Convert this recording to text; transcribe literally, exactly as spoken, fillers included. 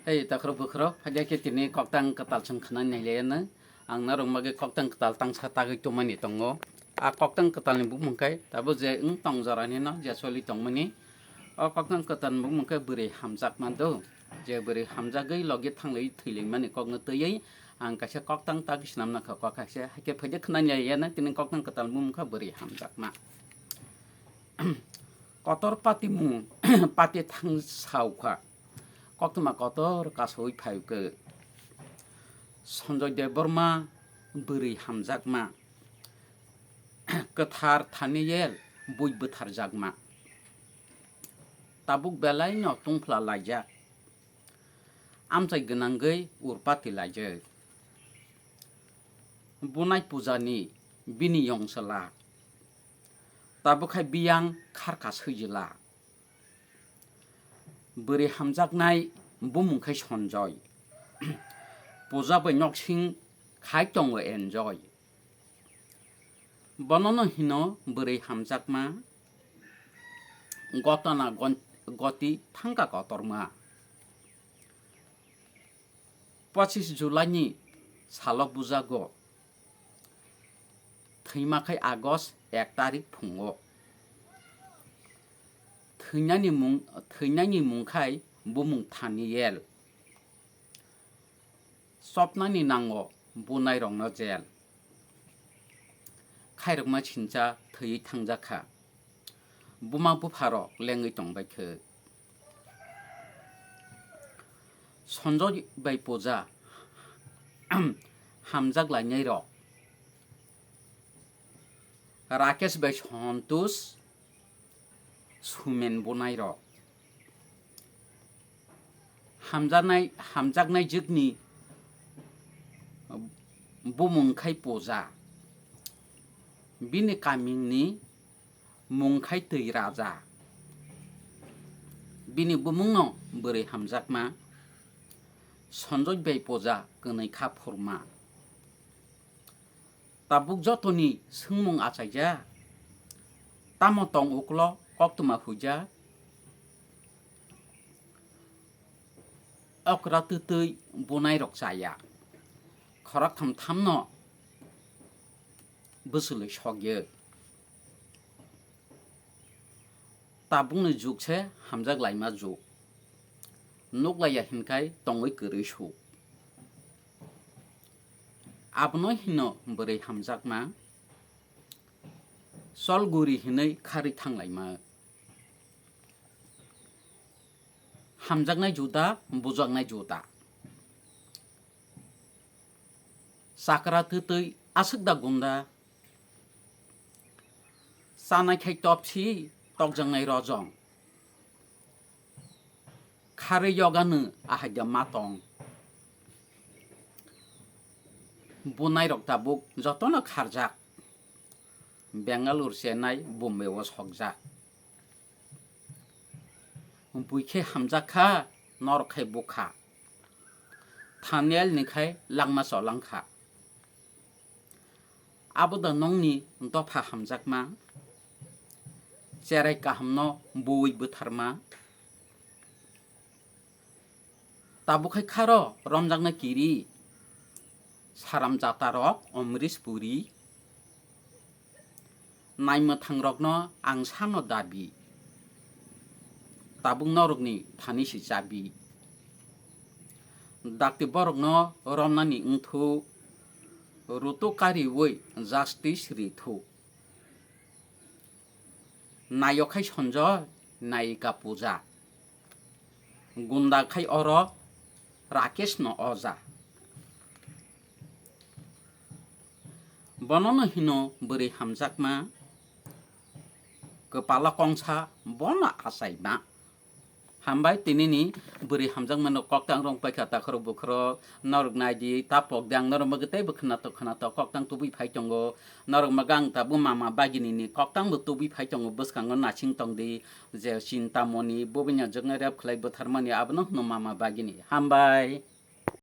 Hei takhro bukhro, phaikhe tini koktang kwtal chwng khwnani nailaiano. Ang norok bagwi koktang kwtal tangsa tagwi tongmani tongo. A koktang kwtalni bumung khe tabuk je wng tong jorani no je choli tongmani. O koktang kwtalni bumung khe bwrwi hamjakma do. Je bwrwi hamjagwi logi thanglaiwi thwilaimani kokno twiwi ang kaisa koktang tagwi swnamna kha, kok kaisa. Haikhe phaikhe khwnani nailaiano tini koktang kwtalni bumung khe bwrwi hamjakma. Kotor patimung pati thang saukha. Koktwma kotor kasaui phaikhe. Sanjoy Debbarma bwrwi hamjakma. Kwthar Thaniel bui bwtharjakma. Tabuk belaino tungphla laijak. Amchai gwnangwi urpati laijak. Bunai pujani bini yong chwla. Tabuk hai biyang kharka swijla. Bwrwi hamjaknai bumung khai Sanjoy. Puja bai noksing khai tongo enjoy. Bonono hino bwrwi hamjakma. Gotana gon-, goti thangka kotorma. Pochis July ni salo bujago. Thwima khai August ek tarik phungo. Thwinani mung, thwinani mung khai bumung Thaniel. Chopnani nango bunairokno jel. Khairokma sincha thwiwi thangjakha. Buma bupharok lengwi tongbaikha. Sanjoy bai Puja hamjak lainairok. Rakesh bai Santosh, Sumen bunairok. Hamjaknai, hamjaknai jwkni bumung khai Puja. Bini kamingni mung khai Twi Raja. Bini bumungno bwrwi hamjakma Sanjoy bai Puja kwnwi kha phurma. Tabuk jotoni swngmung achaijak. Tamo tong uklo koktwma huijak. Okra twtwi bunairok chaya. Khoroktham thamno bwswlwi sokya. Tabukni jug se hamjak laima jug. Nuklaiya hinkhai tongwi kwrwi su. Abono hino bwrwi hamjakma, chol guri hinwi kharwi thanglaima. Hamjaknai juda, bujaknai juda. Chakra twtwi aswk da gunda. Chanai khai topsi, tokjaknai rojong. Kharwi yogano ahaida matong. Bunairok tabuk jotono kharjak. Bengaluru, Chennai, Bombay o sokjak. Bui khe hamjak kha, norok khai bukha. Thaniel ni khai langma cholang kha. Abo da nongni dopha hamjakma, cherai kahamno buwi bwtharma. Tabuk khai kharo romjaknai kiri, saram jatarok omrish puri. Naimwthangrokno ang sano dabi, tabuk norokni thani si chabi. Dakti borokno romnani wngthu, rutuk kariwi justice rithu. Nayok khai Sanjoy, nayika Puja. Gunda khai oro Rakesh no oja. Bonono hino bwrwi hamjakma, kwpala kongsa bono achaima. Hambai tinini bwrwi hamjakmano koktang rwng paikha takhorok bukhorok norok naidi ta pokdi ang norok mwgwi teibo khwnatok khwnatok koktang tubui phai tongo. Norok mwgwi ang tabuk mama bagini ni koktang bo tubui phai tongo, bwskango nasing tongdi je Chintamoni bubini jwknai rep khlai bwtharmani abono hwno mama bagini. Hambai.